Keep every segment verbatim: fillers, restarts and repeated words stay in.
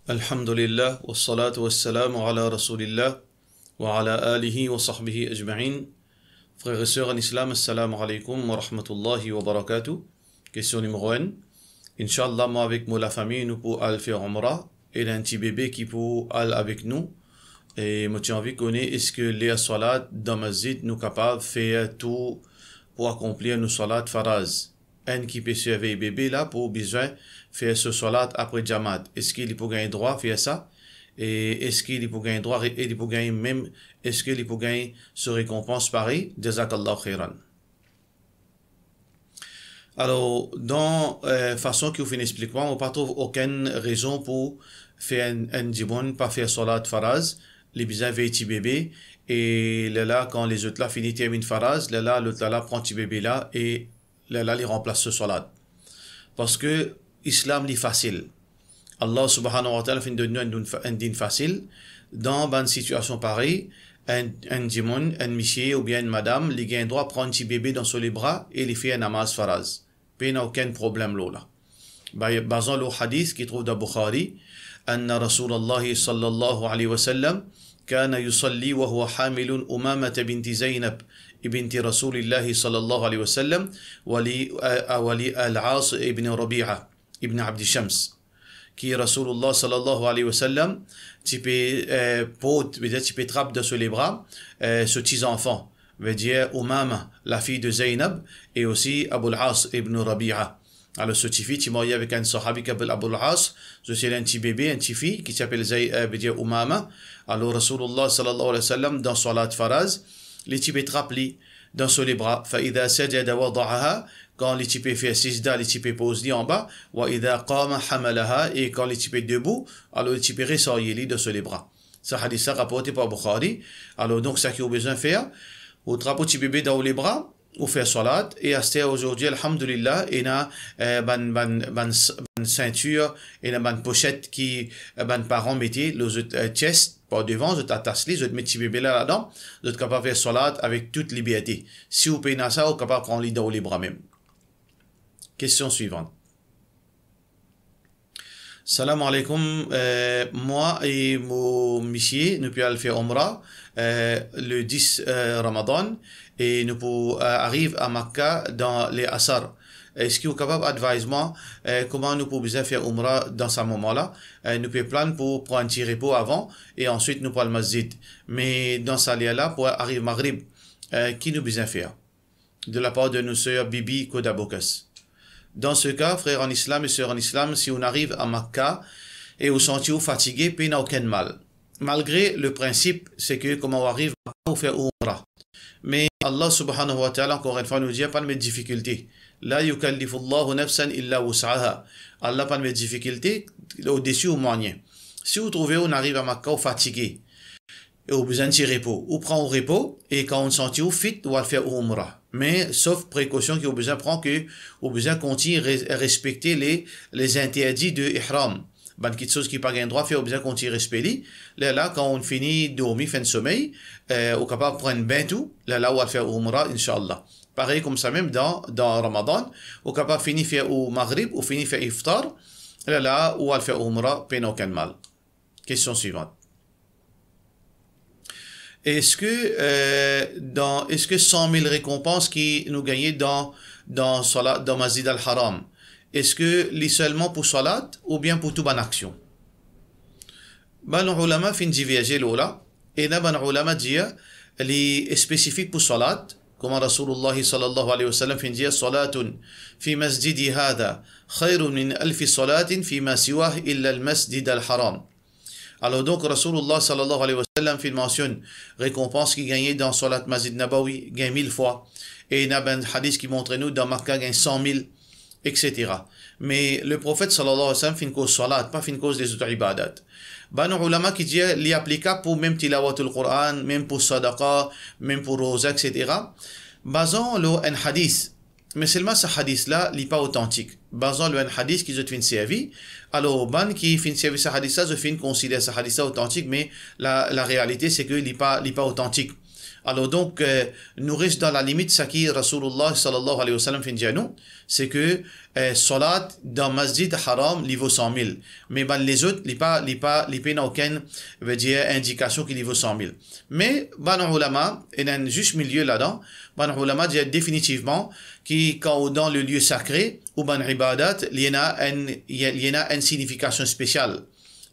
Alhamdulillah, wassalatu wassalamu ala Rasoulillah, wa ala alihi wa sahbihi ajma'in. Frer e ser an Islam, assalamu alaykoum wa rahmatullahi wa barakatuh. Kestion nimero enn. Inshallah, mwa avek mo lafami, nou pou al fer Umra. Ena enn ti bebe ki pou al avek nou. E mo ti anvi kone, eski ler salat dan masjid, nou kapav fer tou pou akonplir nou salat faraz? Enn ki pe sirvey bebe la pou bizin fer so salat apre jamaat, eski li pou gagn drwa fer sa? E eski li pou gagn drwa re-, e li pou gagn mem, eski li pou gagn so rekonpans parey? Jazakallahu khairan. Alor, dan, eh, fason ki ou finn explik mwa, mo pa trouv okenn rezon pou fer enn, enn dimoun pa fer salat faraz, li bizin vey ti bebe, e lerla, kan lezot la fini terminn faraz, lerla, lot la, la pran ti bebe la, e lerla, li ranplas so salat. Parski Islam, li fasil. Allah subhanahu wa ta'ala finn donn nou enn din fa-, enn din fasil. Dan bann sitiasion parey, enn, enn dimoun, enn misie oubien enn madam, li gagn drwa pran ti bebe dan so lebra e li fer namaz faraz. Pena okenn problem lor la. Ba-, bazan lor hadis ki trouv dan Bukhari, anna Rasulallahi sallallahu alayhi wa sallam kana yusalli wa huwa hamilun Umamata binti Zaynab, ibnati Rasulillahi sallallahu alayhi wa sallam, wa li, a, wa li Al-As ibn Rabi'a, ibn Abdi Shams. Ki Rasoulillah sallallahu alayhi wa sallam ti pe, eh, port, vedir ti pe trap dan so lebra, eh, so ti zanfan, vedir Umama, lafiy de Zaynab, e osi Abul As ibn Rabi'a. Alor, so tifi ti marye avek enn sahabi ki apel Abul As, zot ti ena enn ti bebe, enn tifi, ki ti apel Zay-, eh, vedir Umama. Alor, Rasoulillah sallallahu alayhi wa sallam, dan salat faraz, li ti pe trap li dan so lebra. Fa idha sajada wada'aha, kan li ti pe fer sijda, li ti pe poz li anba, wa idha qama hamalaha, e kan li ti pe debou, alor li ti pe resarye li dan so lebra. Sa hadis la raporte par Bukhari. Alor, donk, seki ou bizin fer, ou trap ou ti bebe dan ou lebra, ou fer salat, e aster ozordi, alhamdulillah, ena, eh, bann, bann, bann s-, bann sintir, ena bann poset ki, eh, bann paran mete lor zot, eh, chest, par devan, zot atas li, zot met ti bebe la ladan, zot kapav fer salat avek tout liberte. Si ou pena sa, ou kapav pran li dan ou lebra mem. Kestion swivan. Salam alaykoum. Eh, mwa e mo misie, nou pe al fer Umra, eh, le dis, eh, Ramadan, e nou pou, eh, ariv a Makka dan le Asar. Eski ou kapav advise mwa, eh, kouma nou pou bizin fer Umra dan sa moman la? Eh, nou pe plan pou pran enn ti repo avan e answit nou pou al masjid. Me dan sa ler la, pou ariv Magrib, eh, ki nou bizin fer? De la par de nou ser Bibi Kodabokas. Dan se ka, frer an Islam e ser an Islam, si ou ariv a Makka e ou santi ou fatige, pena okenn mal. Malgre le prinsip, se ke kouma ou ariv Makka, ou fer Umra. Me Allah subhanahu wa ta'ala, ankor enn fwa, nou dir, pa met difikilte. La yukallifullahu nafsan illa wus'aha. Allah pa met difikilte odesi ou mwayin. Si ou trouve ou ariv a Makka, ou fatige, e ou bizin ti repo. Ou pran ou repo, e kan ou santi ou fit, ou al fer ou Umra. Me sof prekosion ki ou bizin pran, ke ou bizin kontign re-, respekte le, les interdits de ihram. Bann kitsoz ki pa gagn drwa fer, ou bizin kontign respekte li. Lerla, kan ou fini dormi, fer enn somey, eh, ou kapav pran enn bin tou, lerla ou al fer ou Umra, inshallah. Parey koumsa mem dan, dan Ramadan, ou kapav fini fer ou Magrib, ou fini fer iftar, lerla ou al fer ou Umra, pena okenn mal. Kestion swivan. Eski, eh, dan, eski san mil rekonpans ki nou gagne dan, dan salat, dan Masjid Al-Haram, eski li selman pou salat oubien pou tou bann aksion? Bann oulama finn diverze lor la. Ena bann oulama dir li spesifik pou salat, kouma Rasoulillah sallallahu alayhi wa sallam finn dir, salatun fi masjidi hadha khayrun min alfi salatin fi ma siwah illa al-Masjid al-Haram. Alor donk, Rasoulillah sallallahu alayhi wa sallam finn mansionn rekonpans ki gagne dan salat Masjid Nabawi, gagn mil fwa. E ena bann hadis ki montre nou dan Makka gagn san mil, et cetera. Me le Profet sallallahu alayhi wa sallam finn koz salat, pa finn koz lezot ibadat. Bann oulama ki dir li aplikab pou mem tilawatul Quran, mem pou sadaqa, mem pou roza, et cetera. Bazan lor enn hadis. Me selman sa hadis la, li pa otantik. Bazan lor enn hadis ki zot finn servi. Alor, bann ki finn servi sa hadis la, zot finn konsider sa hadis la otantik, me la, la realite, se ke li pa, li pa otantik. Alor donk, eh, nou res dan lalimit seki Rasoulullah sallallahu alayhi wa sallam finn dir nou, seki, eh, salat dan Masjid Haram, li vo san mil. Me bann lezot, li pa, li pa, li pena okenn, vedir, indikasion ki li vo san mil. Me bann oulama, ena enn zis milie ladan, bann oulama dir definitivman ki kan ou dan le lie sakre, ou bann ibadat, li ena enn, li ena enn signifikasion spesial.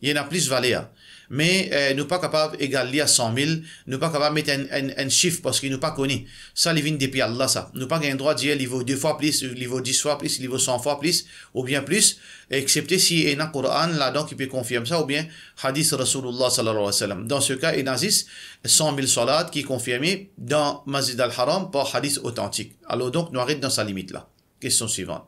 Li ena plis valer. Me, eh, nou pa kapav egal li a san mil, nou pa kapav met enn, enn, enn sif parski nou pa kone. Sa, li vinn depi Allah, sa. Nou pa gagn drwa dir li vo de fwa plis, li vo dis fwa plis, li vo san fwa plis, oubien plis, exepte si ena Koran ladan ki pe konfirm sa, oubien hadis Rasoulullah sallallahu alayhi wa sallam. Dan se ka, ena zis san mil salat ki konfirme dan Masjid al-Haram par hadis otantik. Alor donk, nou aret dan sa limit la. Kestion swivan.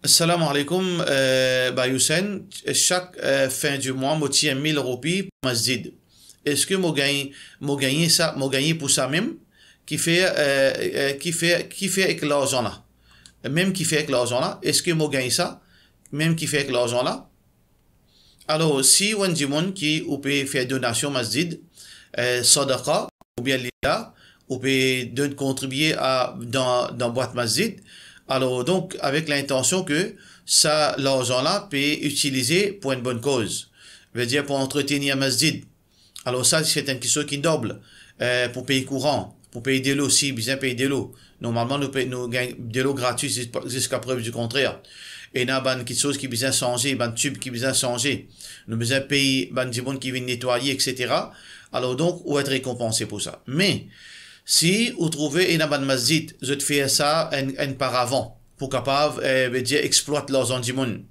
Salam aleykoum, eh, Baye Hussein, sak, eh, fin di mwa, mo tir mil roupi pou masjid. Eski mo gagn, mo gagne sa, mo gagne pou sa mem? Kifer, eh, eh, kifer, kifer ek larzan la? Mem kifer ek larzan la, eski mo gagn sa? Mem kifer ek larzan la? Alor, si ou enn dimoun ki ou pe fer donasion masjid, eh, sadaqa, oubien lila, ou pe donn, kontribie a, dan, dan bwat masjid, alor donk, avek lintansion ki sa larzan la pe itilize pou enn bonn koz, vedir pou antretenir masjid. Alor sa, se enn kiksoz ki nob, eh, pou pey kouran, pou pey delo, si bizin pey delo. Normalman, nou pe, nou gagn delo gratwi zis-, ziska prev di kontrer. Ena bann kiksoz ki bizin sanze, bann tib ki bizin sanze. Nou bizin pey bann dimoun ki vinn netwaye, et cetera. Alor donk, ou et rekonpanse pou sa. Me, si ou trouve ena bann masjid, zot fer sa enn, enn paravan, pou kapav, eh, vedir explwat larzan dimoun.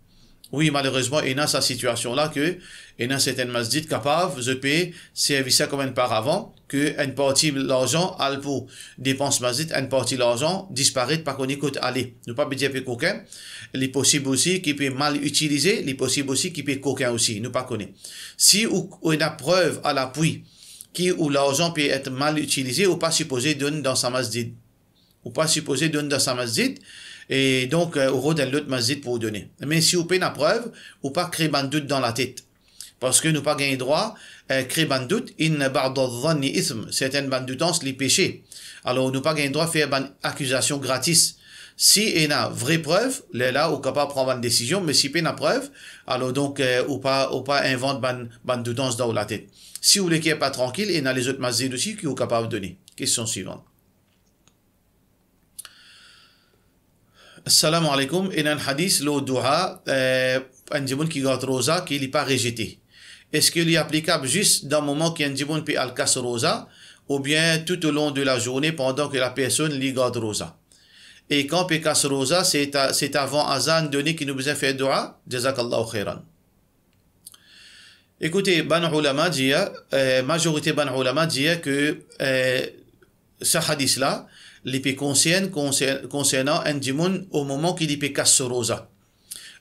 Wi, malerezman, ena sa sitiasion la ki ena sertin masjid kapav, zot pe servi sa kom enn paravan, ki enn parti larzan al pou depans masjid, enn parti larzan disparet, pa kone kot ale. Nou pa bizin pe kokin, li posib osi ki pe mal itilize, li posib osi ki pe kokin osi, nou pa kone. Si ou, ou ena prev a lapwi ki ou larzan pe et mal itilize, ou pa sipoze donn dan sa masjid. Ou pa sipoze donn dan sa masjid, e donk, eh, ou rod enn lot masjid pou ou done. Me si ou pena prev, ou pa kre bann dout dan latet. Parski nou pa gagn drwa, eh, kre bann dout, inna ba'da zanni ithm, sertin bann doutans li pese. Alor, nou pa gagn drwa fer bann akizasion gratis. Si ena vre prev, lerla ou kapav pran bann desizion, me si pena prev, alor donk, eh, ou pa, ou pa invant bann, bann doutans dan ou latet. Si ou leker pa trankil, ena lezot masjid osi ki ou kapav done. Kestion swivan. Salam aleykoum, ena enn hadis lor doua, eh, enn dimoun ki gard roza, ki li pa rezete. Eski li aplikab zis dan moman ki enn dimoun pe al kas roza, oubien tou o lon de lazourne pandan ki lapersonn li gard roza? E kan pe kas roza, se ta-, se avan azan done ki nou bizin fer doua? Jazakallahu khairan. Ekoute, bann oulama dir, eh, mazorite bann oulama dir ki, eh, sa hadis la, li pe konsern, konser-, konsernan enn dimoun o moman ki li pe kas so roza.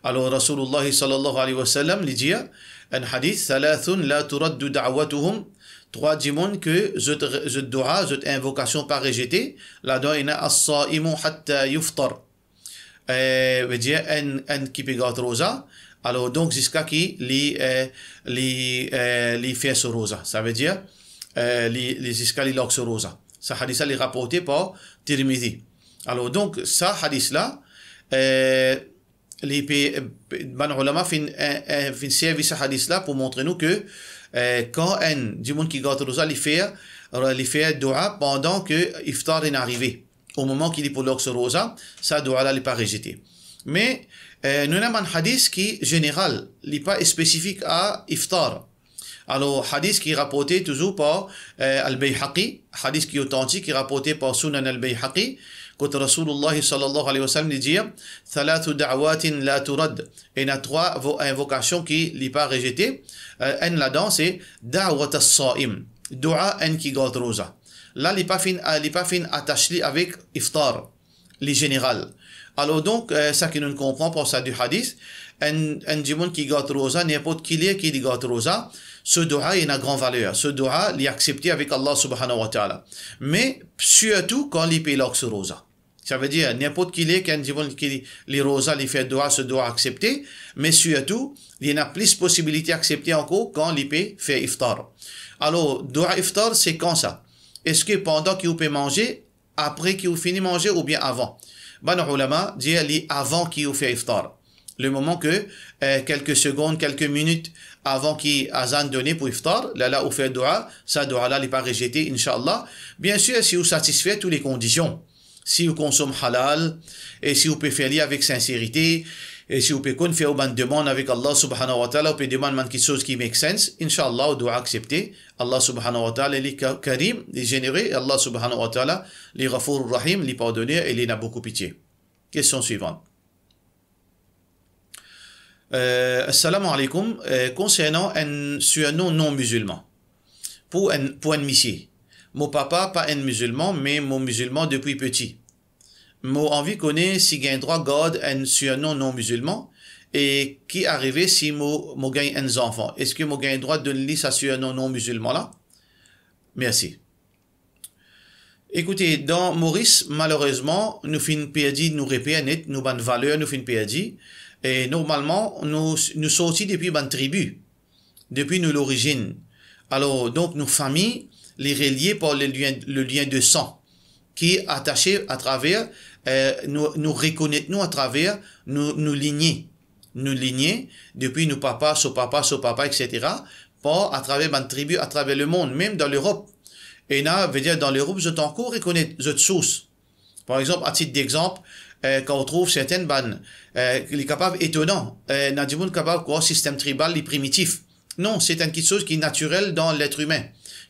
Alor, Rasoulullah sallallahu alayhi wa sallam, li dir, enn hadis, "Thalathun la turaddu da'watuhum", trwa dimoun ki zot, zot doua, zot invokasion pa rezete, ladan ena as-saimu hatta yuftar. Eh, vedir enn, enn ki pe gard roza, alor donk ziska ki li, eh, li, eh, li fer so roza. Savedir, eh, li, li ziska li larg so roza. Sa hadis la li raporte par Tirmizi. Alor donk sa hadis la, eh, li pe, eh, bann oulama finn, eh, eh, finn servi sa hadis la pou montre nou ki, eh, kan enn dimoun ki gard roza li fer, li fer doua pandan ki iftar inn arive, o moman ki li pou larg so roza, sa doua la li pa rezete. Me, eh, nou ena bann hadis ki zeneral, li pa spesifik a iftar. Alor, hadis ki raporte touzour par, eh, Al-Bayhaqi, hadis ki otantik ki raporte par Sunan Al-Bayhaqi, kot Rasoulullah sallallahu alayhi wa sallam li dir, "Thalathu da'watin la turad." Ena trwa vo-, invokasion ki li pa rezete. Eh, enn ladan se da'wat as-saim, doua enn ki gard roza. La li pa finn, eh, li pa finn atas li avek iftar, li zeneral. Alor donk, eh, sa ki nou konpran par sa de hadis, enn, enn dimoun ki gard roza, ninport ki ler ki li gard roza, so doua ena gran valer, so doua li aksepte avek Allah subhanahu wa ta'ala. Me sirtou kan li pe larg so roza. Savedir, ninport ki ler ki enn dimoun ki li roza, li fer dua, so dua aksepte, me sirtou, li ena plis posibilite aksepte ankor kan li pe fer iftar. Alor, dua iftar, se kan sa? Eski pandan ki ou pe manze, apre ki ou fini manze oubien avan? Bann oulama dir li avan ki ou fer iftar. Le moman ke, eh, kelke segonn, kelke minit avan ki azan done pou iftar, la la ou fer dua, sa dua la li pa rezete, inshallah. Biensir, si ou satisfer tou le kondision, si ou konsom halal, e si ou pe fer li avek sinserite, e si ou pe konn fer ou bann demann avek Allah subhanahu wa ta'ala, ou pe demann bann kiksoz ki make sense, inshallah, ou dua aksepte. Allah subhanahu wa ta'ala, li ka-, Karim, li Zenere, e Allah subhanahu wa ta'ala, li Ghafour Rahim, li Pardoner, e li ena boukou pitie. Kestion swivan. Eh, assalamu alaikum. Eh, konsernan enn surnom non mizilman. Pou enn, pou enn misie. Mo papa pa enn mizilman, me mo mizilman depi piti. Mo anvi kone si gagn drwa gard enn surnom non mizilman, e ki arive si mo, mo gagn enn zanfan. Eski mo gagn drwa donn li sa surnom non mizilman la? Mersi. Ekoute, dan Moris, malerezman, nou finn perdi nou reper net, nou bann valer nou finn perdi. E normalman, nou, nou sorti depi bann tribi, depi nou lorizinn. Alor, donk, nou fami, li relie par le lien, le lien de san, ki atase atraver, eh, nou, nou rekonet nou atraver nou, nou linie. Nou linie, depi nou papa, so papa, so papa, et cetera, par atraver bann tribi atraver lemond, mem dan Lerop. Ena, vedir dan Lerop, zot ankor rekonet zot sours. Par exanp, a tit dexanp, eh, kan ou trouv sertenn bann, eh, li kapav etonan, eh, ena dimoun kapav krwar sistem tribal li primitif. Non, se enn kiksoz ki natirel dan letr imin,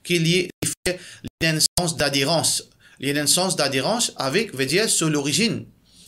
ki li, li fer, li ena enn sans daderans. Li ena enn sans daderans avek, vedir, so lorizinn.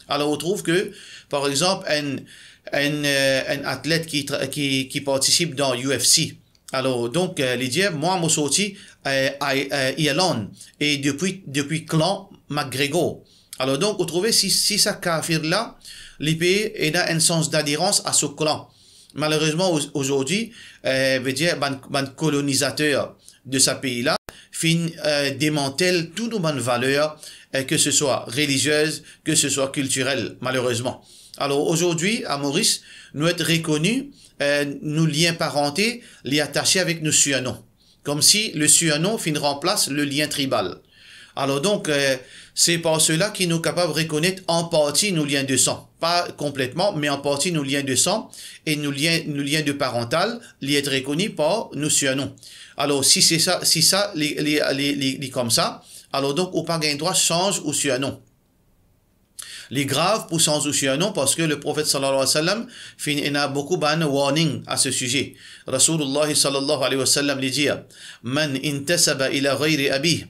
Alor, ou trouv ke, par exanp, enn, enn, eh, enn atlet ki tra-, ki, ki partisip dan U F C. Alor, donk, eh, li dir, mwa, mo sorti, eh, a, eh, Irland, e depi, depi klan McGregor. Alor, donk, ou trouve si, si sa kafir la, li pe ena enn sans daderans a so klan. Malerezman, oz-, ozordi, eh, vedir, bann, bann kolonizater de sa pei la, finn, eh, demantel tou nou bann valer, eh, ke se swa reliziez, ke se swa kiltirel, malerezman. Alor, ozordi, a Moris, nou et rekoni, eh, nou lien parante, li atase avek nou surnom. Komsi le surnom finn ranplas le lien tribal. Alor donk, eh, se par sela ki nou kapav rekonet an parti nou lien de san. Pa konpletman, me an parti nou lien de san e nou lien, nou lien de parantal, li et rekoni par nou surnom. Alor, si se sa, si sa, li, li, li, li, li komsa, alor donk, ou pa gagn drwa sanz ou surnom. Li grav pou sanz ou surnom, parski le Profet sallallahu alayhi wa sallam finn ena boukou bann warning a se size. Rasoulullah sallallahu alayhi wa sallam, li dir, "Man intasaba ila ghayri abih."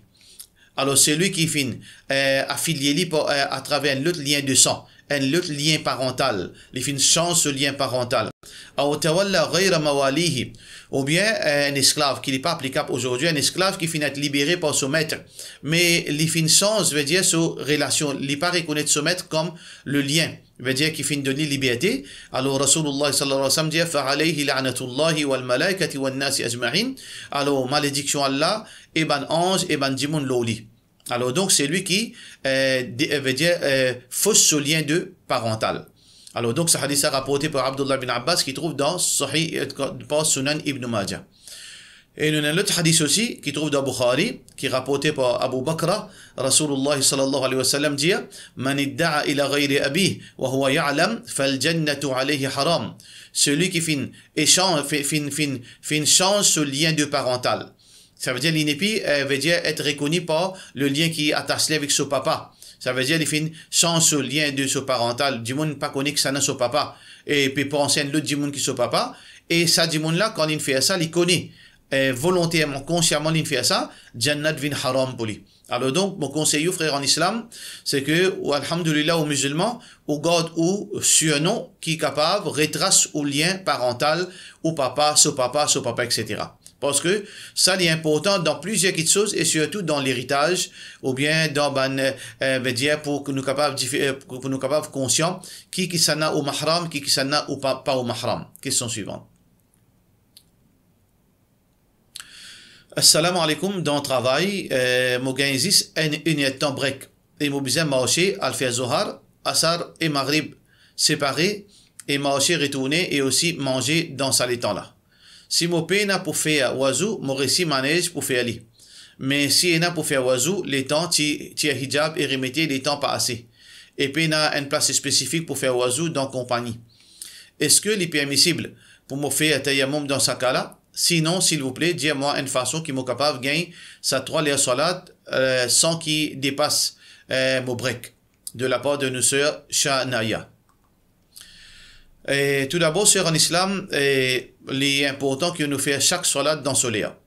Alor, selwi ki finn, eh, afilie li par, eh, atraver enn lot lien de san, enn lot lien parantal, li finn sanz so lien parantal. Aw tawalla ghayra mawalihi, oubien, eh, enn esklav ki li pa aplikab ozordi, enn esklav ki finn et libere par so met, me li finn sanz, vedir so relasion, li pa rekonet so met kom le lien, vedir ki finn donn li liberte. Alor, Rasoulullah sallallahu alayhi wa sallam dir, "Fa alayhi la'natullahi wal malaikati wan nasi ajma'in." Alor, malediksion Allah e bann anz e bann dimoun lor li. Alor donk, selwi ki, eh, de, eh, vedir, eh, fos so lien de parantal. Alor donk, sa hadis la raporte par Abdullah bin Abbas, ki trouv dan Sahih, eh, par Sunan Ibn Majah. E nou ena lot hadis osi, ki trouv dan Bukhari, ki raporte par Abu Bakra, Rasoulullah sallallahu alayhi wa sallam dir, "Man idda'a ila ghayri abih wa huwa ya'lam, fal jannatu alayhi haram." Selwi ki finn echanz, fi-, finn, finn, finn sanz so lien de parantal. Savedir li nepli, eh, vedir et rekoni par le lien ki atas li avek so papa. Savedir li finn sanz so lien de so parantal, dimoun pa kone kisannla so papa, e pe panse enn lot dimoun ki so papa, e sa dimoun la, kan linn fer sa, li kone, eh, volonterman, konsiaman linn fer sa, jannat vinn haram pou li. Alor donk, mo konsey ou, frer an Islam, se ke, ou, alhamdulillah, ou mizilman, ou gard ou surnom ki kapav retras ou lien parantal, ou papa, so papa, so papa, et cetera. Parski sa li inportan dan plizier kiksoz e sirtou dan leritaz oubien dan bann, eh, vedir pou ke nou kapav dif-, eh, pou, pou nou kapav konsian ki, kisannla ou mahram, ki, kisannla ou pa, pa ou mahram. Kestion swivan. Assalamu alaikum, dan travay, eh, mo gagn zis enn, enn erdtan break. e mo bizin marse al fer Zohar, Asar e Maghrib separe, e marse retourne e osi manze dan sa letan la. Si mo pena pou fer wazou, mo resi manez pou fer li. Me si ena pou fer wazou, letan ti, tir hijab e remete, letan pa ase. E pena enn plas spesifik pou fer wazou dan konpagni. Eski li permisib pou mo fer tayammum dan sa ka la? Sinon, silvouple, dir mwa enn fason ki mo kapav gagn sa trwa ler swalat, eh, san ki depas, eh, mo break. De la par de nou ser Shanaya. E toudabor, ser an Islam, e li inportan ki nou fer sak swalat dan so ler.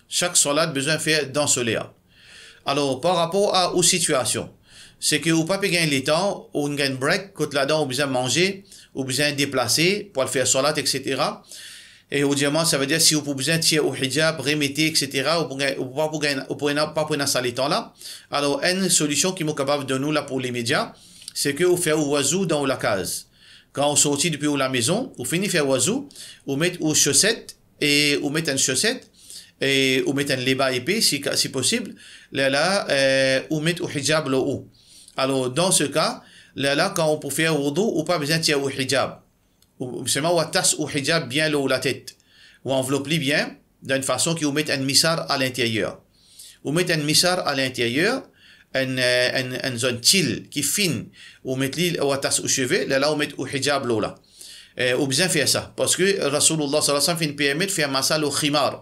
Sak swalat bizin fer dan so ler. Alor, par rapor a ou sitiasion, se ke ou pa pe gagn letan, ou gagn break, kot ladan ou bizin manze, ou bizin deplase pou al fer swalat, et cetera. E ou dir mwa, savedir si ou pou bizin tir ou hijab, remete, et cetera, ou pou gagn, ou pa pou gagn, ou pou ena, pa pou ena sa letan la. Alor, enn solision ki mo kapav donn ou la pou lemedia, se ke ou fer ou wazou dan ou lakaz. Kan ou sorti depi ou lamezon, ou fini fer wazou, ou met ou soset, e ou met enn soset, e ou met enn leba epe, si ka, si posib, lerla, eh, ou met ou hijab lor ou. Alor, dan se ka, lerla, kan ou pou fer woudou, ou pa bizin tir ou hijab. Ou, selman ou atas ou hijab bien lor ou latet. Ou anvlop li bien, dan enn fason ki ou met enn misar a linteryer. Ou met enn misar a linteryer, enn, eh, enn, enn zot til ki fin, ou met li, ou atas ou seve, lerla ou met ou hijab lor la. Eh, ou bizin fer sa, parski Rasoulullah sallallahu alayhi wa sallam finn permet fer masa lor khimar.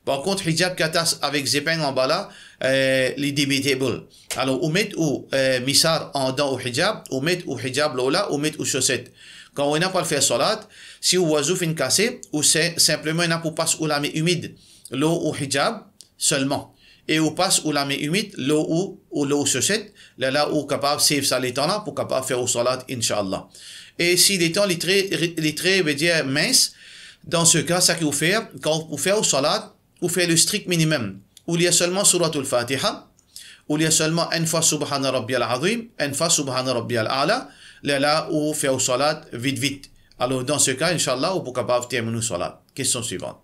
Par kont, hijab ki atas avek zepeng anba la, eh, li debatable. Alor, ou met ou, eh, misar andan ou hijab, ou met ou hijab lor la, ou met ou soset. Kan ou ena pou al fer swalat, si ou wazou finn kase, ou si-, sinpleman ena pou pas ou lame imid lor ou hijab selman. E ou pas ou lame imid lor ou, ou lor ou soset, lerla ou kapav save sa letan la pou kapav fer ou swalat, inshallah. E si letan li tre, li tre, vedir mins, dan se ka, sa ki ou fer, kan ou fer ou swalat, ou fer le strik minimem. Ou lir selman Souratul Fatiha, ou lir selman enn fwa Subhana Rabbiyal Azim, enn fwa Subhana Rabbiyal A'la, lerla ou fer ou swalat vit vit. Alor, dan se ka, inshallah, ou pou kapav terminn ou swalat. Kestion swivan.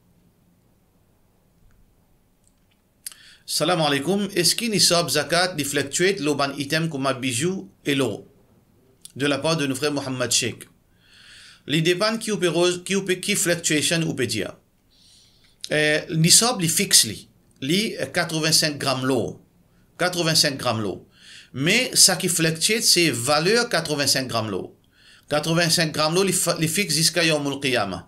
Salam aleykoum, eski nisab zakat li fluctuate lor bann item kouma bizou e lor? De la par de nou frer Mohammad Sheikh. Li depann ki ou pe roz, ki ou pe, ki fluctuation ou pe dir. Eh, nisab li fix li. Li, eh, katrevin-sink gram lor. Katrevin-sink gram lor. Me sa ki fluctuate, se valer katrevin-sink gram lor. Katrevin-sink gram lor, li fa-, li fix ziska Yawmul Qiyamah.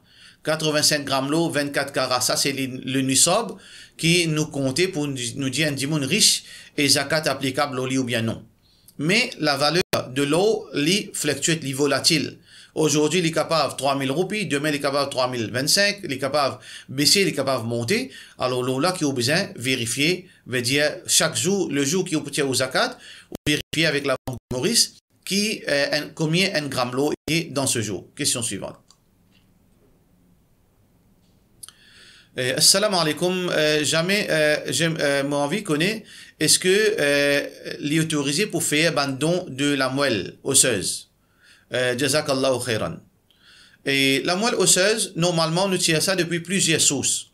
Katrevin-sink gram lor, vinn-kat kara, sa se li, le nisab ki nou konte pou nou, nou dir enn dimoun rich e zakat aplikab lor li oubien non. Me lavaler de lor, li fluctuate, li volatil. Azordi, li kapav trwa mil roupi, demin, li kapav trwa mil vinn-sink, li kapav bese, li kapav monte. Alor, lor la ki ou bizin verifie, vedir sak zour, le zour ki ou pou tir ou zakat, ou verifie avek Labank de Moris, ki, eh, enn, konbien enn gram lor ete dan se zour. Kestion swivan. Eh, assalamu alaikum. Eh, zame, eh, zame, eh, mo anvi kone, eski, eh, li otorize pou fer bann don de lamwel osez? Eh, jazakallahu khairan. E lamwel osez, normalman, nou tir sa depi plizier sours.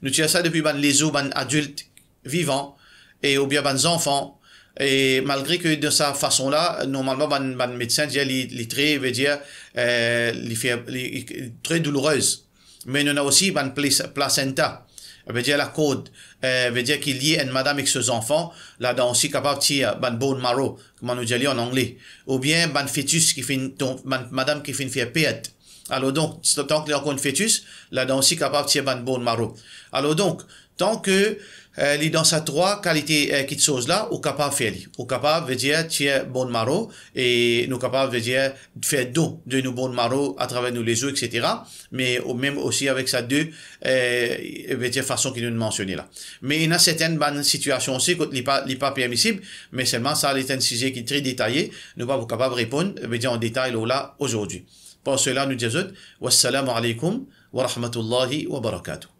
Nou tir sa depi bann lezo, bann adilt vivan, e oubien bann zanfan. E malgre ke dan sa fason la, normalman, bann, bann medsin dir li, li tre, vedir, eh, li fer, li, li tre doulourez. Me nou ena osi bann plas-, placenta, vedir lakord, eh, vedir ki lie enn madam ek so zanfan, ladan osi kapav tir bann bone marrow, kouma nou dir li an angle, oubien bann fetis ki finn tom-, bann madam ki finn fer pert. Alor donk, tank li ankor enn fetis, ladan osi kapav tir bann bone marrow. Alor donk, tank, eh, li dan sa trwa kalite, eh, kitsoz la, ou kapav fer li. Ou kapav, vedir, tir bone marrow, e nou kapav, vedir, fer don de nou bone marrow atraver nou lezo, et cetera. Me ou mem osi avek sa de, eh, vedir fason ki nou mansione la. Me ena sertin bann sitiasion osi kot li pa, li pa permisib, me selman sa, li enn size ki tre detaye, nou pa pou kapav reponn, vedir an detay lor la azordi. Par sela, nou dir zot, wassalamu alaikum wa rahmatullahi wa barakatuh.